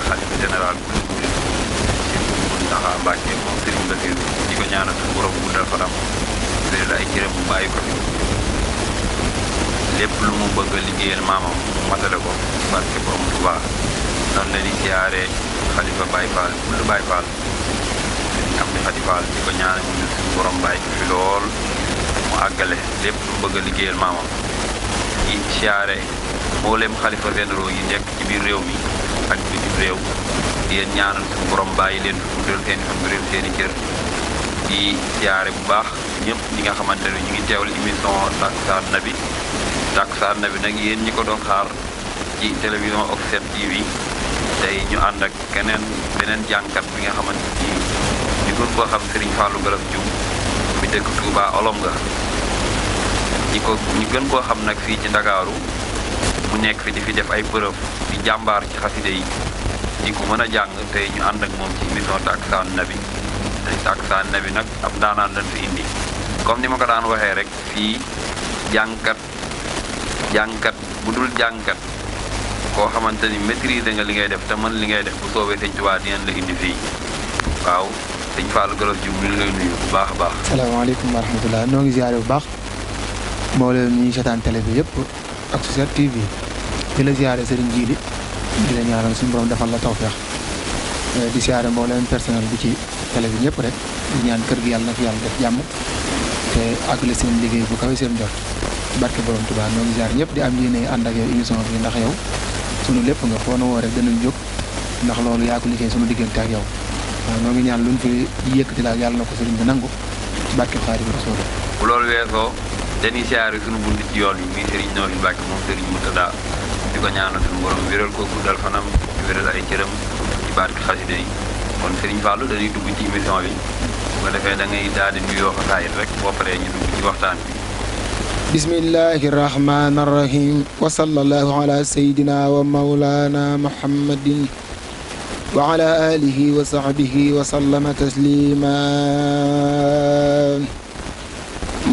xalifa général bu Sëriñ Mountakha Mbacké moom Sëriñ Bassirou di ko ñaanal suñu borom guddal fanam wéral ay cëram bu bàyyi ko fi lépp lu mu bëgg a liggéeyal maamam mu matale ko barke borom Touba. noonu la di siyaare xalifa Baye Fall lu Baye Fall am di Xadi Fall di ko ñaanal mu suñu borom bàyyi ko fi lool mu àggale lépp lu mu bëgg a liggéeyal maamam di siyaare mboolem xalifa généraux yi nekk ci biir réew mi ak bitim réew di leen ñaanal suñu borom bàyyi leen fi guddal seen fan réew seen i cër di siyaare bu baax ñëpp ñi nga xamante ne ñu ngi teewal émission Takkusaan Nabi nag yéen ñi ko doon xaar ci télévision Oxfam TV tey ñu ànd ak beneen jàngkat bi nga xamante ni ñu gën koo xam Serigne Fallou Gallas Dioum mi dëkk Touba olom nga ñu gën koo xam nag fii ci Ndakaaru mu nekk fi di fi def ay preuve di jàmbaar ci xaside yi di ko mën a jàng tey ñu ànd ak moom ci émission Takkusaan Nabi tey Takkusaan Nabi nag ab daanaan lañ fi indi comme ni ma ko daan waxee rek fii jàngkat bu dul jàngkat koo xamante ni maîtriser nga li ngay def te mën li ngay def bu soobee sëñ Tuubaa dinañ la indi fii waaw sëñ Fallou Gallas Dioum ñu ngi lay nuyu bu baax a baax. salaamaaleykum wa rahmatulah noo ngi ziare bu baax mboolem ñi seetaan télé bi yëpp ak Oxfam TV di la ziare Serigne Djili di la ñaanal suñu borom defal la tawfeex di ziare mboolem personnel bi ci télé bi ñëpp rek di ñaan kër gi yàlla na fi yàlla def jàmm te àggale seen liggéey bu kawe seen jot barke borom Tuubaa noo ngi ziare ñëpp di am yéene ànd ak yow émission bi ndax yow sunu lépp nga foo na woo rek danañ jóg ndax loolu yaa ko liggéey sunu diggante ak yow waaw noo ngi ñaan luñ fi yëkkati daal yàlla na ko sëriñ bi nangu ci barke Xaadimu Rasuul. bu loolu weesoo dañuy siyaare sunu bunt ci yoon yi muy Serigne Noohi Mbacke moom Serigne Moutada di ko ñaanal sunu borom wéral ko guddal fanam wéral ay cëram ci barke xasida yi kon Serigne Fallou dañuy dugg ci émission bi bu ko defee da ngay daal di nuyoo xasaayit rek boo paree ñu dugg ci waxtaan bi. bismillahi rahmani rahim wa sallallahu ala sayyidina wa mawlana muhammadin wa ala alihi wa sahbihi wa sallama taslima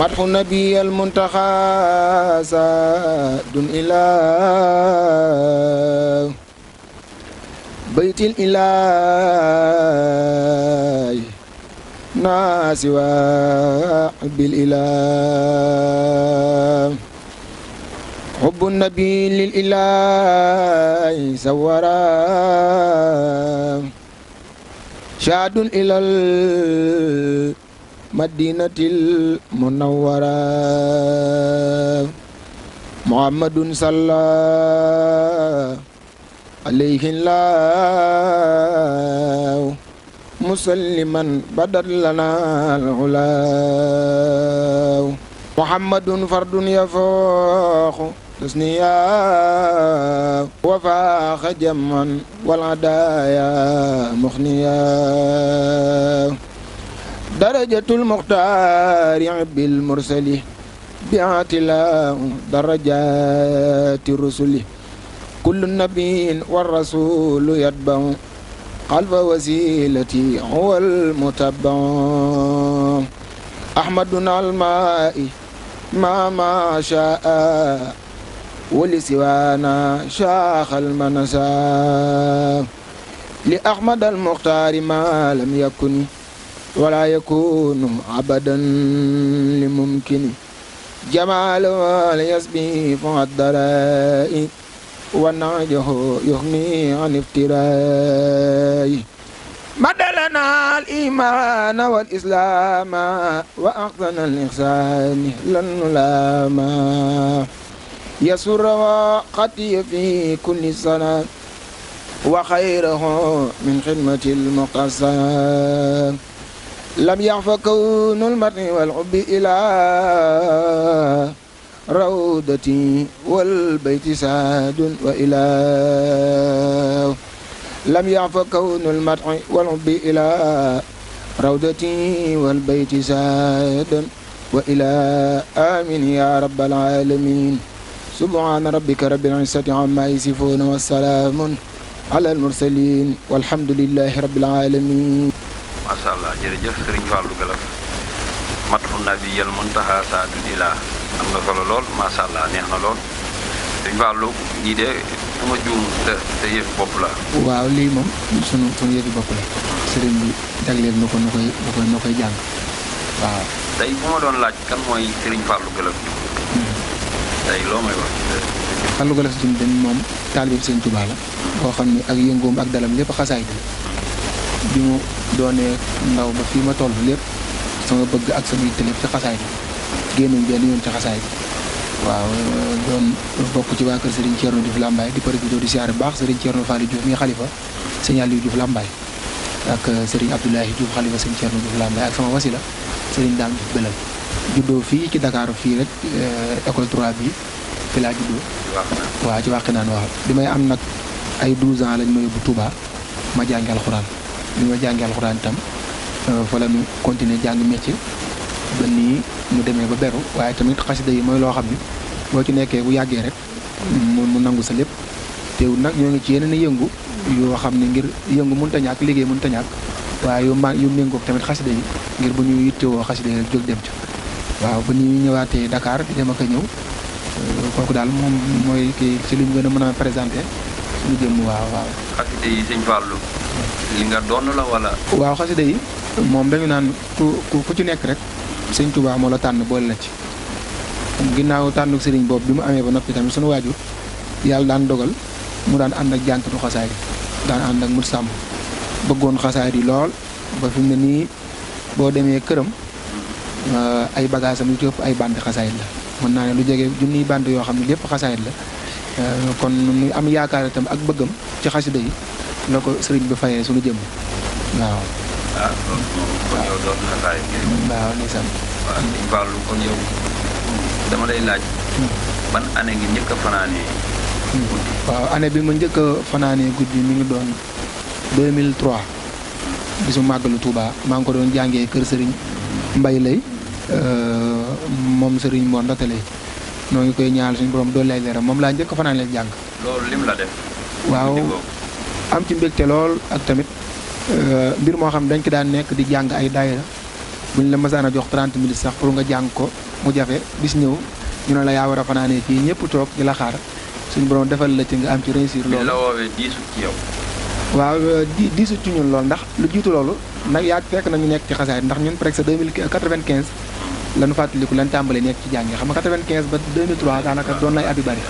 madhu nabiy al muntaxa sadun ila baytil ilahi ناسوا بالإله حب النبي للإله سورا شاد إلى المدينة المنورة محمد صلى عليه الله مسلما بدل لنا العلا محمد فرد يفوق تسنيا وفاق جما والعدايا مخنيا درجة المختار بالمرسل بعتلا درجات الرسل كل النبي والرسول يتبع قلب وسيلتي هو المتبع أحمدنا الماء ما شاء ولسوانا شاخ المنسى لأحمد المختار ما لم يكن ولا يكون أبدا لممكن جمال ليسبي فالدراء ونعجه يغني عن افتراء مدلنا الإيمان والإسلام وأحسن الإحسان لن نلاما يسر وقتي في كل سنة وخيره من خدمة المقصى لم يعف كون المرء والحب إلى روضتي والبيت سعد وإله لم يعف كون المدح والحب إلى روضتي والبيت سعد وإله آمين يا رب العالمين سبحان ربك رب العزة عما يصفون والسلام على المرسلين والحمد لله رب العالمين. ما شاء الله jërëjëf Serigne Fallou Gallas madhu nabiyal muntaha saadul ilah am nga solo lool macha allah neex na lool Serigne Fallou ñii de sama juum te yëf bopp la. waaw lii moom sunu yëfi bopp la sëriñ bi jagleel na ko nu koy jàng waaw. tey bu ma doon laaj kan mooy Serigne Fallou Galass tey loo may wax. Fallou Galass dañ moom taalibe Sëriñ Tuubaa la boo xam ne ak yëngoom ak dalam lépp xasaay bi mu doonee ndaw ba fii ma toll lépp sama bëgg ak sama yitte lépp ci xasaay bi génnuñ benn yoon ci xasaay bi waaw doon bokk ci waa kër Serigne Thierno Diouf Lambaye di profité di siyaare bu baax Serigne Thierno Fall Diouf mi xalifa Serigne Aliou Diouf Lambaye ak Serigne Abdoulaye Diouf xalifa Serigne Thierno Diouf Lambaye ak sama wasila Serigne Dame Diouf Belal juddoo fii ci Dakar fii rek école 3 bi fi laa juddoo waaw ci Waxinaan waaw bi may am nag ay 12 ans lañ ma yóbbu Touba ma jàngi alxuraan bi ma jàngi alxuraan itam fa la ñu continuer jàng métier ba nii mu demee ba beru waaye tamit xasida yi mooy loo xam ni boo ci nekkee bu yàggee rek mu nangu sa lépp teewul nag ñoo ngi ci yeneen yëngu yoo xam ne ngir yëngu mënta ñàkk liggéey mënta ñàkk waaye yu méngoog tamit xasida yi ngir bu ñu yittewoo xasida yi rek jóg dem ca waaw ba ñuy ñëwaatee Dakar di dem ak a ñëw kooku daal moom mooy kii ci liñ gën a mën a présenté suñu jëm waaw. xasida yi sëñ Fallou li nga doon la wala. waaw xasida yi moom dañu naan ku ci nekk rek sëñ Touba moo la tànn boole la ci ginnaaw tànnu sëriñ boobu bi mu amee ba noppi tamit suñu waajur yàlla daan dogal mu daan ànd ak jànkatu xasaay daan ànd ak mut sàmm bëggoon xasaay yi lool ba fi mu ne nii boo demee këram ay bagaasam yu ci ëpp ay bandi xasaayit la mën naa ne lu jege junniy band yoo xam ne lépp xasaayit la kon ñu am yaakaar itam ak bëggam ci xasida yi la ko sëriñ bi fayee suñu jëm waaw. loolu kon yow doon xasaayit gi. waaw ndeysaan. waaw sëñ Fallou kon yow dama lay laaj. ban année ngi njëkk a fanaanee guddi. waaw année bi ma njëkk a fanaanee guddi mi ngi doon 2003 bisu màggalu Touba maa ngi ko doon jàngee kër sëriñ Mbay lay moom sëriñ Mor Ndatale noo ngi koy ñaanal suñu borom doon lay leeram moom laa njëkk fanaan leen jàng. loolu lim la def. waaw am ci mbégte lool ak tamit mbir moo xam dañ ko daan nekk di jàng ay daayira buñ la mësaan a jox 30 minutes sax pour nga jàng ko mu jafe bis ñëw ñu ne la yaa war a fanaanee fii ñëpp toog di la xaar suñu borom defal la ci nga am ci réussir loolu. la woowee diisut ci yow. waaw diisut ci ñun lool ndax lu jiitu loolu nag yaa fekk nañu nekk ci xasaay ndax ñun presque 2095 lañu fàttaliku lan tàmbalee nekk ci jàng xam nga 95 ba 2003 daanaka doon na ay at yu bari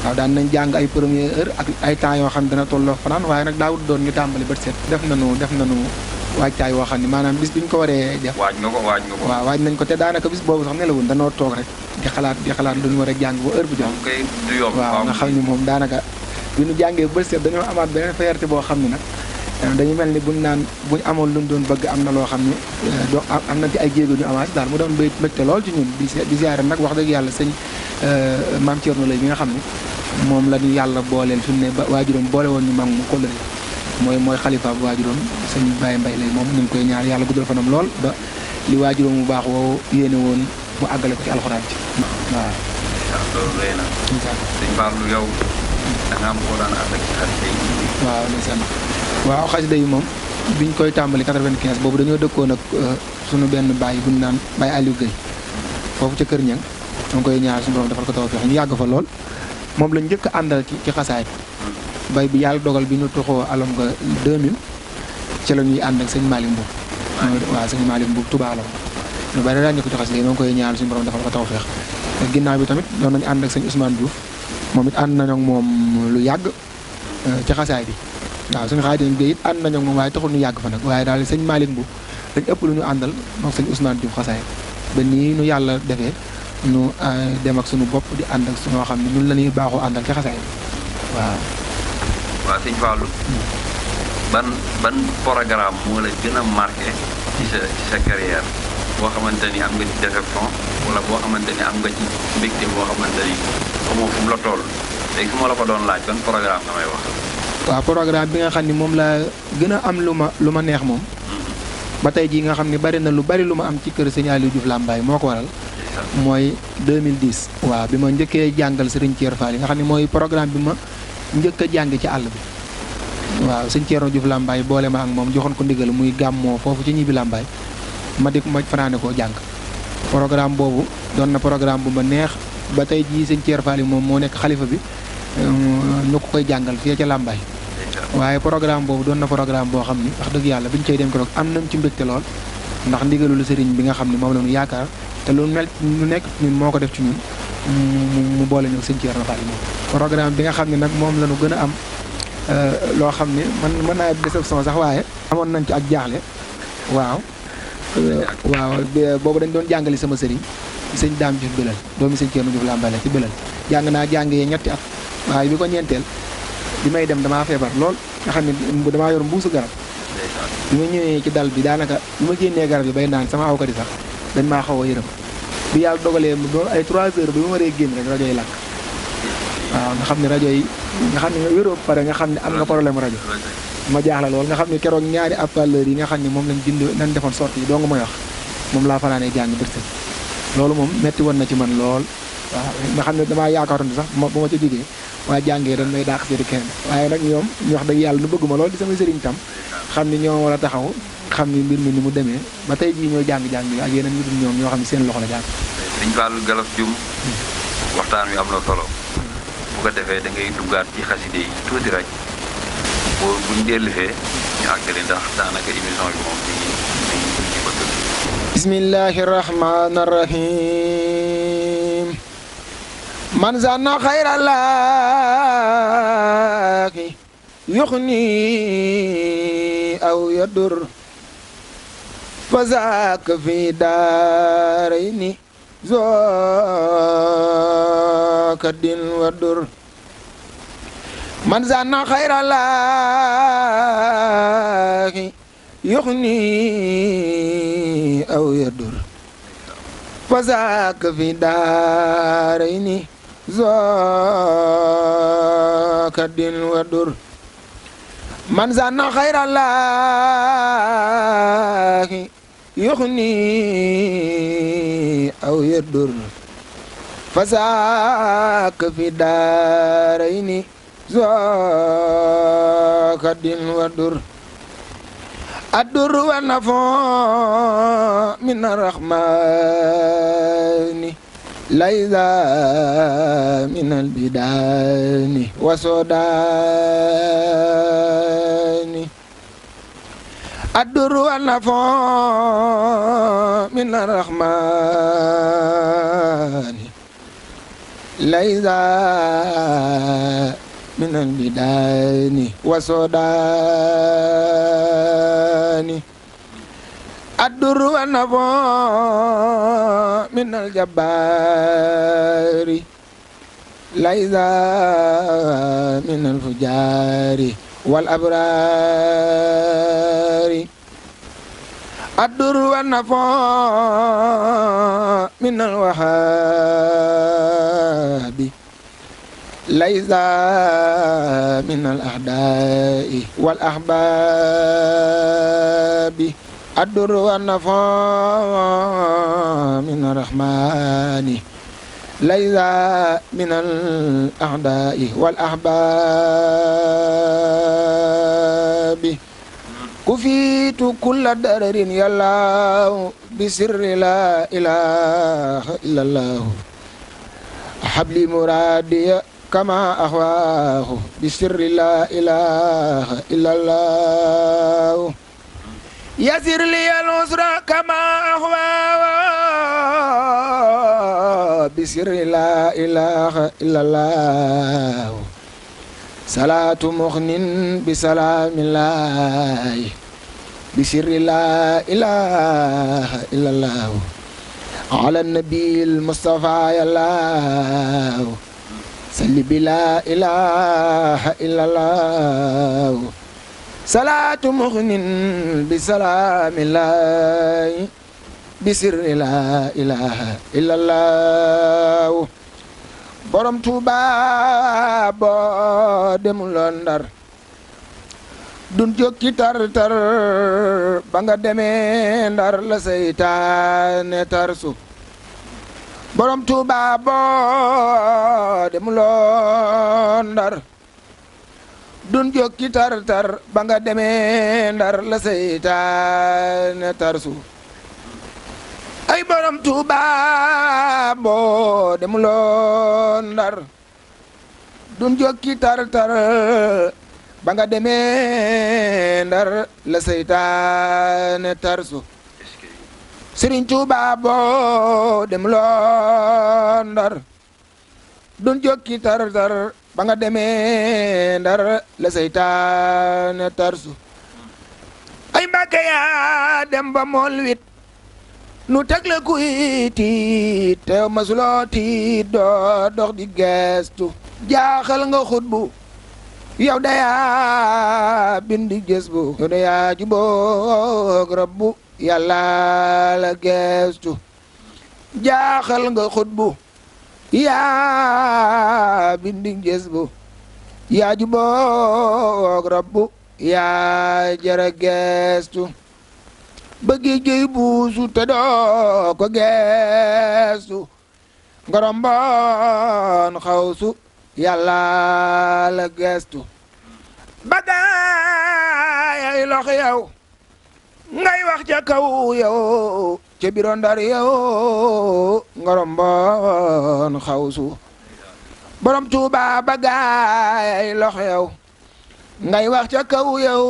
waaw daan nañ jàng ay première heure ak ay temps yoo xam ne dana tolloo fanaan waaye nag daawut doon ñu tàmbali bët set def nañu waajtaay woo xam ne maanaam bis bi ñu ko waree def waaj nga ko waaw waaj nañ ko te daanaka bis boobu sax nelawun danoo toog rek di xalaat lu ñu war a jàng ba heure bu jot waaw nga xam ni moom daanaka bi ñu jàngee bët set dañoo amaat beneen fierté boo xam ne nag dañu mel ni buñ amoon luñ doon bëgg am na loo xam ne am na ci ay jéego ñu amaat daal mu doon béy mbégte lool ci ñun di ziare nag wax dëgg yàlla sëñ maam Thierno lay mi nga xam ne moom la ñu yàlla booleel fi mu ne ba waajuram boole woon ñu mag mu kóllëre mooy xalifa bu waajuram sëñ Baye Mbaye lay moom ñu ngi koy ñaar yàlla guddal fanam lool ba li waajuram bu baax woowu yéene woon mu àggale ko ci alxuraan ci waaw. loolu rëy na. sëñ Fallou yow da nga am koo daan ànd ak ci xasida yi. waaw ndeysaan waaw xasida yi moom biñ koy tàmbali 95 boobu dañoo dëkkoon ak suñu benn baay bu ñu naan Baye Aliou Guèye foofu ca Kër Ñang ñoo ngi koy ñaar suñu borom defal ko tawfeex ñu yàgg fa lool moom lañ njëkk a àndal ci xasaay bay bi yàlla dogal bi ñu tuxoo alom nga 2000 ci la ñuy ànd ak sëñ Malick Mboub waaw sëñ Malick Mboub Touba Alom ñu bari daañu ko ci xasida yi ñoo ngi koy ñaar suñu borom defal ko tawfeex ginnaaw bi tamit doon nañu ànd ak sëñ Ousmane Diouf moom it ànd nañu ak moom lu yàgg ci xasaay bi waaw suñu xaadim bi it ànd nañu ak moom waaye taxul ñu yàgg fa nag waaye daal sëñ Malick Mboub dañ ëpp lu ñu àndal moom sëñ Ousmane Diouf xasaay ba nii nu yàlla defee nu dem ak suñu bopp di ànd ak suñoo xam ne ñun la ñuy baaxoo àndal ci xasaay bi waaw. waaw sëñ Fallou ban programme moo la gën a marqué ci sa carrière boo xamante ni am nga ci déception wala boo xamante ni am nga ci mbégte boo xamante ni xamoo fu mu la toll léegi su ma la ko doon laaj ban programme nga may wax. waaw programme bi nga xam ni moom laa gën a am lu ma neex moom. ba tey jii nga xam ni bari na lu ma am ci kër sëñ Aliou Diouf Lambaye moo ko waral. mooy 2010. waaw bi ma njëkkee jàngal Serigne Thier Fall yi nga xam ne mooy programme bi ma njëkk a jàng ci àll bi. waaw sëñ Thierno Diouf Lambaye boole ma ak moom joxoon ko ndigal muy gàmmoo foofu ci ñibbi Lambaye ma fanaane koo jàng. programme boobu doon na programme bu ma neex ba tey jii sëñ Thier Fall yi moom moo nekk xalifa bi ñu ko koy jàngal fii ca Lambaye waaye programme boobu doon na programme boo xam ni wax dëgg yàlla biñ cay dem ko am nañ ci mbégte lool ndax ndigalul sëriñ bi nga xam ne moom la ñu yaakaar te lu nekk ñun moo ko def ci ñun mu boole ñu sëñ Thierno Fall moom programme bi nga xam ne nag moom la ñu gën a am loo xam ne mën naa déception sax waaye amoon nañ ci ak jaaxle waaw boobu dañ doon jàngali sama sëriñ sëñ Daam Diouf Belal doomi sëñ Thierno Diouf Lambaye la ci Belal jàng naa jàngee ñetti at waaye bi ko ñeenteel bi may dem damaa feebar lool nga xam ne damaa yor mbuusu garab bi ma ñëwee ci dal bi daanaka bi ma génnee garab yi bay naan sama awkat yi sax dañ maa xaw a yërëm bi yàlla dogalee doon ay 3 heures bi ma waree génn rek rajo yi làkk waaw nga xam ne rajo yi nga xam ne wéroo pare nga xam ne am nga problème rajo ma jaaxla lool nga xam ne keroog ñaari haut-parleur yi nga xam ne moom lañ defoon sorti yi doo nga mooy wax moom laa fanaanee jàng bërsëg loolu moom metti woon na ci man lool waaw nga xam ne damaa yaakaaroon sax bu ma ca jógee waa jàngee dañ may dàq seeti kenn waaye nag ñoom ñu wax dëgg yàlla nu bëgg ma lool di sama sëriñ tam xam ni ñoo war a taxaw xam ni mbir mi ni mu demee ba tey jii ñooy jàng-jàng bi ak yeneen ñu dul ñoom ñoo xam ne seen loxo la jaar Sëñ Fall Galas Dioum waxtaan wi am na solo bu ko defee da ngay duggaat ci xaside yi tuuti rek boo buñ dellusee ñu àggali ndax daanaka émission bi moom ñu bëgg bismillahi rahmani rahim man zanna xayrallaahi yuxni aw yadur fa zaaka fi daarayni zokadin wadur man zanna xayrallaahi yuxni aw yadur fa zaaka fi daarayni zokadin wadur man zanna xayrallaahi yuxni aw yadur fa zaaka fi daarayni zokadin wadur الدر والنفع من الرحمن ليس من البدان وسودان الدر والنفع من الرحمن ليس من البدان وسودان الدر والنفع من الجبار ليس من الفجار والأبرار الدر والنفع من الوهاب ليس من الأعداء والأحباب الدر والنفع من الرحمن ليس من الأعداء والأحباب كفيت كل درر يالله بسر لا إله إلا الله حبل مرادي كما أهواه بسر لا إله إلا الله يسر لي العسر كما أهواه بسر لا إله إلا الله صلاة مغن بسلام الله بسر لا إله إلا الله على النبي المصطفى يا الله صل بلا إله إلا الله صلاة مغن بسلام الله بسر لا إله إلا الله borom Tuuba boo demuloon Ndar dun jokki tar-tar ba nga demee Ndar la seytaane tarsu borom Tuuba boo demuloon Ndar dun jokki tar-tar ba nga demee Ndar la seytaane tarsu ay borom Tuuba boo demuloon Ndar dun jokki tar ba nga demee Ndar la seytaane tarsu Sëriñ Tuuba boo dem loo Ndar dun jokki tar ba nga demee Ndar la seytaane tarsu ay Mbàkke yaa dem ba mool wit nu teg la kuy tiit teew masuloo tiit doo dox di geestu jaaxal nga xutbu yow dayaa bindi gës bu yow dayaa juboog rabbu yàlla la geestu jaaxal nga xutbu yaa bindi gës bu yaa juboog rabbu yaa jara geestu bëggi géy buusu te doo ko geestu ngoromboon xawsu yàlla la geestu bagaay lox yow ngay wax ca kaw yow ca biro Ndar yow ngoromboon xawsu borom Tuuba bagaay lox yow ngay wax ca kaw yow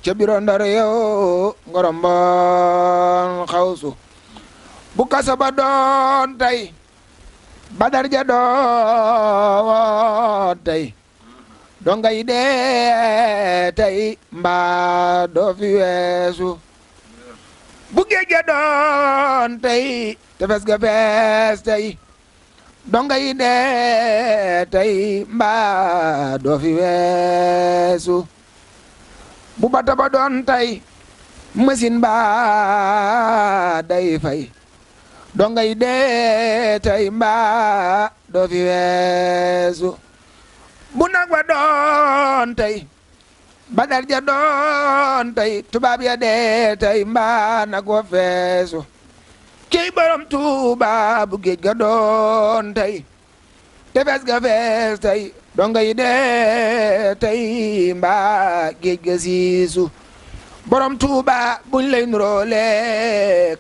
ca biro Ndar yow ngoromboon xawsu bu kasa ba doon tey Badar ja doon tey donga yi dee tey mbaa doo fi weesu bu géej ga doon tey tefes ga fees tey donga yi dee tey mbaa doo fi weesu bu bata ba doon tey machine baa day fay donga yi dee tey mbaa doo fi weesu bu nag wa doon tey Badar ja doon tey tubaab ya dee tey mbaa nag wa feesu cey borom Tuuba bu géej ga doon tey tefes ga fees tey donga yi dee tey mbaa géej ga siisu borom Tuuba buñ lay nuroo leek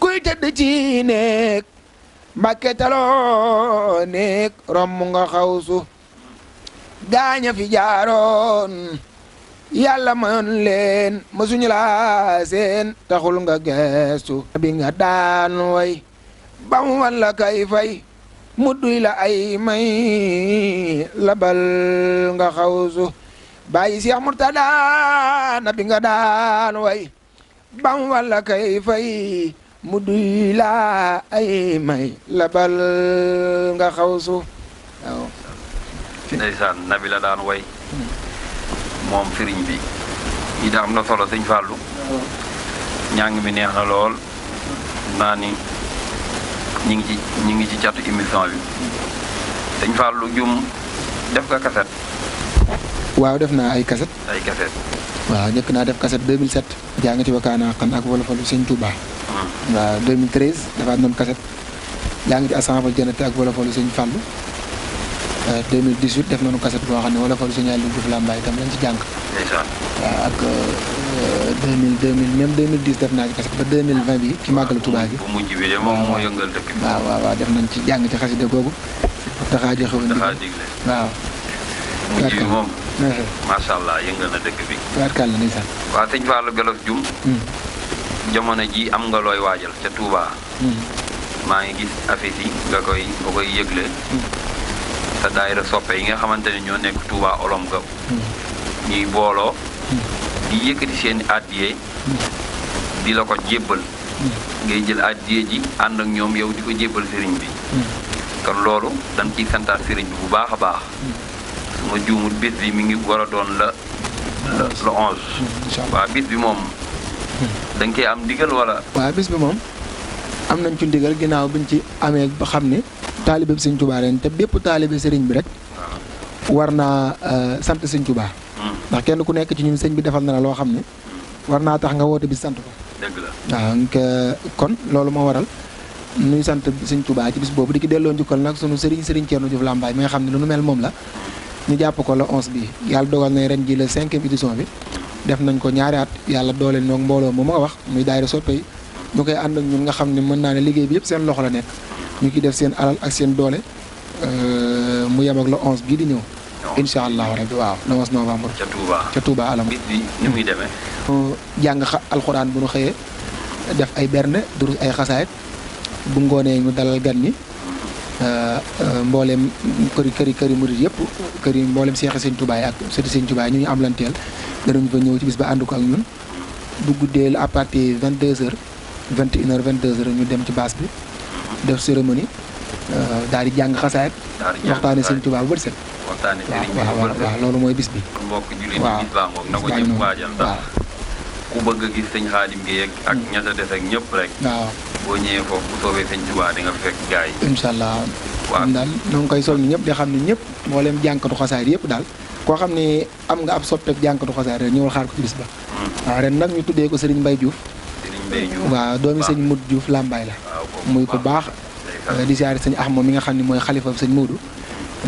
kuy tëdd ci néeg Mbàkke taloo néeg romb nga xawsu gaaña fi jaaroon yàlla mën leen mësuñu laa seen taxul nga geestu bi nga daan way ba mu wan la kay fay mu duy la ay may labal nga xawsu bàyyi Seex Murtada na bi nga daan way ba mu wan la kay fay mu duy la ay may labal nga xawsu waaw ndeysaan nabi la daan way moom sëriñ bi yi da am na solo sëñ Fallou ñàng mi neex na lool naa ni ñi ngi ci catu émission bi sëñ Fallou Dioum def nga kaset waaw def naa ay kaset waaw njëkk naa def kaset 2007 jàngati wakaana xam ak wolofalu sëñ Touba waaw 2013 defaat nañ kaset jàngati Ashaabul Jannati ak wolofalu sëñ Fallou 2018 def nañu kaset boo xam ne wolofalu sëñ Aliou Diouf Lambaye itam lañ ci jàng waaw ak 2000 même 2010 def naa ci kaset ba 2020 bi ci màggalu Touba gi bu mujj bi de moom moo yëngal dëkk bi waaw def nañ ci jàng ci xasida googu taxaa joxe woon digle waaw mujj bi moom macha allah yëngal na dëkk bi tubaarkàlla ndeysaan waaw sëñ Fallou Gallas Dioum jamono ji am nga looy waajal ca Touba maa ngi gis affiche yi nga koy yëgle sa daayira soppe yi nga xamante ne ñoo nekk Touba olom ga ñuy booloo di yëkkati seen addiye di la ko jébbal ngay jël addiye ji ànd ak ñoom yow di ko jébbal sëriñ bi kon loolu dañ ciy santaat sëriñ bi bu baax a baax su ma juumul bis bi mi ngi war a doon le 11 waaw bis bi moom dañ koy am ndigal wala waaw bis bi moom am nañ ci ndigal ginnaaw biñ ci amee ba xam ne taalibe bi sëñ Touba ren te bépp taalibe sëriñ bi rek war naa sant sëñ Touba ndax kenn ku nekk ci ñun sëñ bi defal na la loo xam ne war naa tax nga woote bi sant ko dëgg la waaw kon loolu moo waral nuy sant sëñ Touba ci bis boobu di ki delloo njukkal nag sunu sëriñ Thierno Diouf Lambaye mi nga xam ne lu nu mel moom la ñu jàpp ko la 11 bi yàlla dogal na ren ji la 5e édition bi def nañ ko ñaari at yàlla doole noog mbooloo moom nga wax muy daayira soppe yi ñu koy ànd ak ñun nga xam ne mën naa ne liggéey bi yëpp seen loxo la nekk ñu ki def seen alal ak seen doole mu yem ak le 11 bii di ñëw. incha allahu rabbi waaw le 11 novembre. ca Touba alam. bis bi ni muy demee. jàng alxuraan bu nu xëyee def ay berne durus ay xasaayit bu ngoonee ñu dalal gan ñi mboolem këri murid yëpp kër yi mboolem seexi sëñ Touba yi ak sëti sëñ Touba yi ñu am lanteel danañu fa ñëw ci bis ba ànd ko ak ñun bu guddee à partir 22h 21h 22h ñu dem ci baas bi def cérémonie daal di jàng xasaayit waxtaane sëñ Touba bu bët set. waaw loolu mooy bis bi. mbokk jullit bis baa ngoog na ko ñëpp waajal ndax ku bëgg a gis sëñ Xaadim gi ak ña ca des ak ñëpp rek. waaw boo ñëwee foofu bu soobee sëñ Touba di nga fekk gars yi. incha allah waaw daal ñoo ngi koy soññ ñëpp di xam ne ñëpp mboolem jànkatu xasaayit yëpp daal koo xam ne am nga ab soppeek jànkatu xasaayit rek ñëwal xaar ko ci bis ba. waaw ren nag ñu tuddee ko Serigne Mbaye Diouf. waaw doomi sëñ Modou Diouf Lambaye la. muy ko baax di siyaare sëñ Ahmad mi nga xam ne mooy xalifa sëñ Modou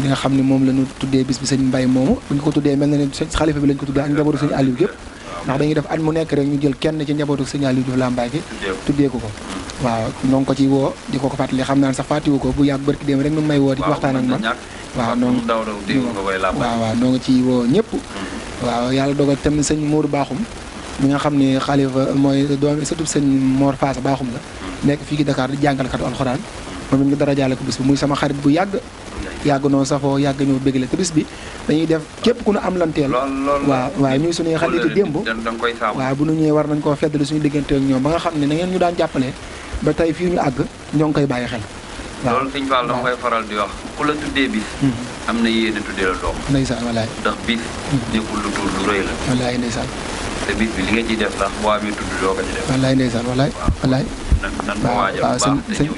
li nga xam ne moom la ñu tuddee bis bi sëñ Mbaye moomu bu ñu ko tuddee mel na ne xalifa bi lañ ko tuddee ak njabootu sëñ Aliou gépp ndax dañuy def at mu nekk rek ñu jël kenn ci njabootu sëñ Aliou Diouf Lambaye gi tuddee ko waaw noo ngi ko ci woo di ko fàttali xam naa sax fàttiwu ko bu yàgg barki démb rek nu may woo di waxtaan ak man waaw waaw noo ngi ci woo ñëpp waaw yàlla dogal tamit sëñ Mourou Bakhoum mi nga xam ne xalifa mooy doomi surtout sëñ Mor Faasa Bakhoum la nekk fii ci Dakar di jàngalkatu alxuraan moom it ñu dara jaale ko bis bi muy sama xarit bu yàgg noonu safoo yàgg ñëw bégle te bis bi dañuy def képp ku nu am lanteel waaw ñuy suñuy xarit yi démb waaw bu nu ñëwee war nañ koo feddali suñu diggante ak ñoom ba nga xam ne na ngeen ñu daan jàppale ba tey fii ñu àgg ñoo ngi koy bàyyi xel waaw loolu sëñ Fall dama koy faral di wax ku la tuddee bis am na yéene tuddee la doom ndeysaan walaay ndax bis nekkul lu tuur lu rëy la walaay ndeysaan te bis bi li nga ciy def sax boo amee tudd doo ko ci def walaay ndeysaan walaay nan ko waajal bu baax te ñëw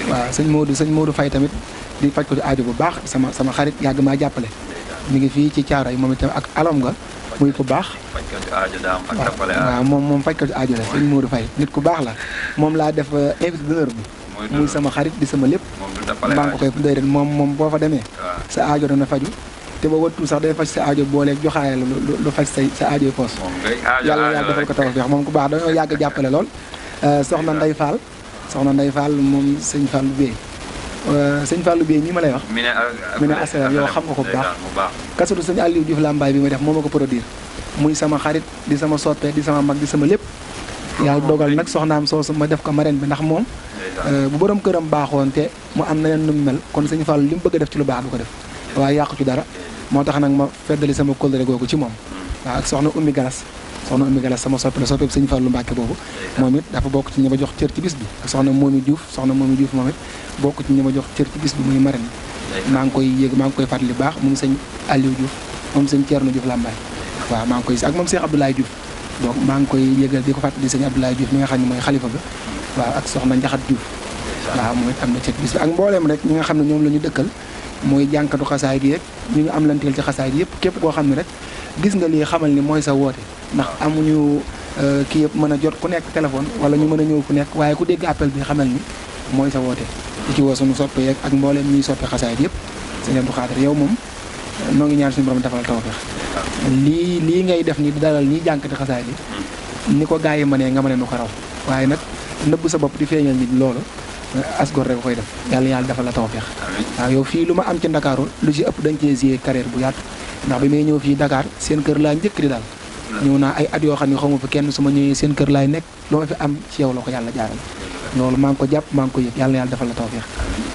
waaw sëñ Modou Faye tamit di faj ko ci aajo bu baax sama xarit yàgg maa jàppale mi ngi fii ci Caaroy moom itam ak alom nga muy ku baax waaw moom faj ko ci aajo la sëñ Modou Faye nit ku baax la moom laa def invité d'honneur bi muy sama xarit di sama lépp maa ngi ko koy déedéet moom boo fa demee sa aajo dana faju te ba wattu sax day faj sa aajo booleeg joxaaya la lu faj sa aajo poos yàlla defal ko tawfeex moom ku baax dañoo yàgg jàppale lool soxna Ndey Fall moom sëñ Fallou Bey sëñ Fallou Bey nii ma lay wax mi ne asalaam yow xam nga ko bu baax kasatu sëñ Aliou Diouf Lambaye bi ma def moo ma ko produire muy sama xarit di sama soppe di sama mag di sama lépp yàlla dogal nag soxnaam soosu ma def ko marraine bi ndax moom bu borom këram baaxoon te mu am na leen nu mu mel kon sëñ Fallou li mu bëgg a def ci lu baax du ko def waaye yàqu ci dara moo tax nag ma feddali sama kóllëre googu ci moom waaw ak soxna Oumy Galas sama soppe la soppe sëñ Fallou Mbacke boobu moom it dafa bokk ci ñi ma jox cër ci bis bi ak soxna Momi Diouf moom it bokk ci ñi ma jox cër ci bis bi muy marraine maa ngi koy fàttali baax moom sëñ Aliou Diouf moom sëñ Thierno Diouf Lambaye waaw maa ngi koy ak moom Cheikh Abdoulaye Diouf donc maa ngi koy yëgal di ko fàttali sëñ Abdoulaye Diouf mi nga xam ne mooy xalifa ba waaw ak soxna Njaxat Diouf waaw moom it am na cër ci bis bi ak mbooleem rek ñi nga xam ne ñoom la ñu dëkkal mooy jànkatu xasaay gi yeeg ñu am lanteel ci xasaay gi yëpp képp koo xam ne rek gis nga lii xamal ni mooy sa woote ndax amuñu kii yëpp mën a jot ku nekk téléphone wala ñu mën a ñëw ku nekk waaye ku dégg appel bi xamal ni mooy sa woote di ci woo suñu soppe yeeg ak mbooleem ñuy soppe xasaay gi yëpp sëñ Abdou Khadre yow moom noo ngi ñaan suñu borom defal tawfeex lii ngay def ni di dalal ñiy jànkati xasaay gi ni ko gaa yi mënee nga mënee nu ko raw waaye nag nëbb sa bopp di feeñal nit loolu asgor rek koy def yàlla defal la tawfeex waaw yow fii lu ma am ci Ndakaaru lu ci ëpp dañ cee gisee carrière bu yaatu ndax bi may ñëw fii Dakar seen kër laa njëkk di daal ñëw naa ay at yoo xam ne xaw ma fi kenn su ma ñëwee seen kër laay nekk lu ma fi am ci yow la ko yàlla jaaral loolu maa ngi ko jàpp maa ngi ko yëg yàlla na yàlla defal la tawfeex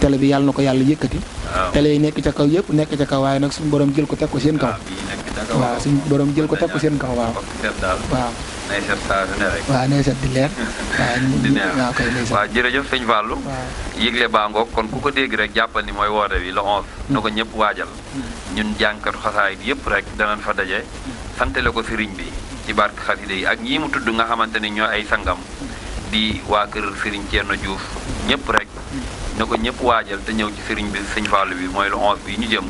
télé bi yàlla na ko yàlla yëkkati télé yi nekk ca kaw yëpp nekk ca kaw waaye nag suñu borom jël ko teg ko seen kaw waaw suñu borom jël ko teg ko seen kaw waaw nay set di leer waaw koy nay set waaw jërëjëf sëñ Fallou yëgle baa ngoog kon ku ko dégg rek jàppal ni mooy woote bi le 11 na ko ñëpp waajal ñun jànkatu xasaay bi yëpp rek danañ fa daje santale ko sëriñ bi ci barke xasida yi ak ñii mu tudd nga xamante ni ñoo ay sangam di waa kër sëriñ Thierno Diouf ñëpp rek na ko ñëpp waajal te ñëw ci sëriñ bi sëñ Fallou bi mooy le 11 bi ñu jëm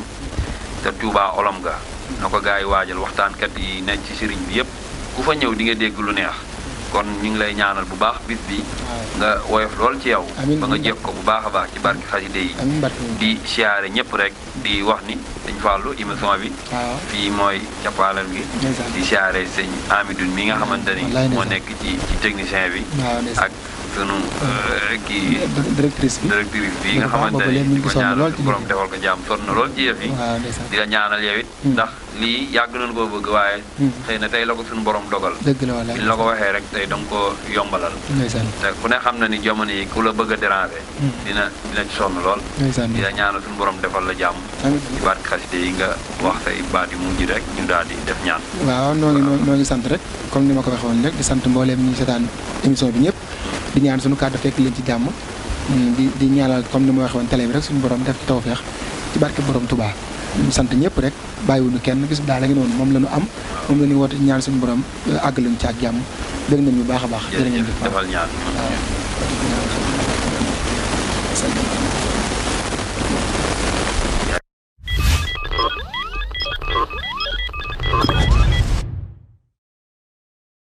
te Touba olom ga na ko gars yi waajal waxtaankat yi nekk ci sëriñ bi yëpp ku fa ñëw di nga dégg lu neex kon ñu ngi lay ñaanal bu baax bis bi nga woyof lool ci yow ba nga jëf ko bu baax a baax ci barke xasida yi di siyaare ñëpp rek di wax ni sëñ Fallou émission bi fii mooy cappaalal gi di siyaare sëñ Amidoune mi nga xamante ni moo nekk ci technicien bi ak sunu kii directrice bi nga xamante ne di ko ñaanal borom defal ko jàmm sonn na lool ci yëf yi di la ñaanal yow it ndax lii yàgg nañu koo bëgg waaye xëy na tey la ko suñu borom dogal dëgg la wala biñ la ko waxee rek tey danga ko yombalal te ku ne xam na ni jamono yi ku la bëgg a déranger dina ci sonn lool di la ñaanal suñu borom defal la jàmm ci baat xaside yi nga wax say baat yu mujj rek ñu daal di def ñaan waaw noo ngi sant rek comme ni ma ko waxee woon rek di sant mbooleem ñi seetaan émission bi ñëpp di ñaan suñu kàddu fekk leen ci jàmm di ñaanal comme ni ma waxee woon télé bi rek suñu borom def ci tawfeex ci barke borom Touba ñu sant ñëpp rek bàyyiwuñu kenn bis daal la ngi noonu moom la ñu am moom la ñu woote ñaan suñu borom àggaluñu ci ak jàmm dégg nañ bu baax a baax jërë ngeen jëf defal ñaan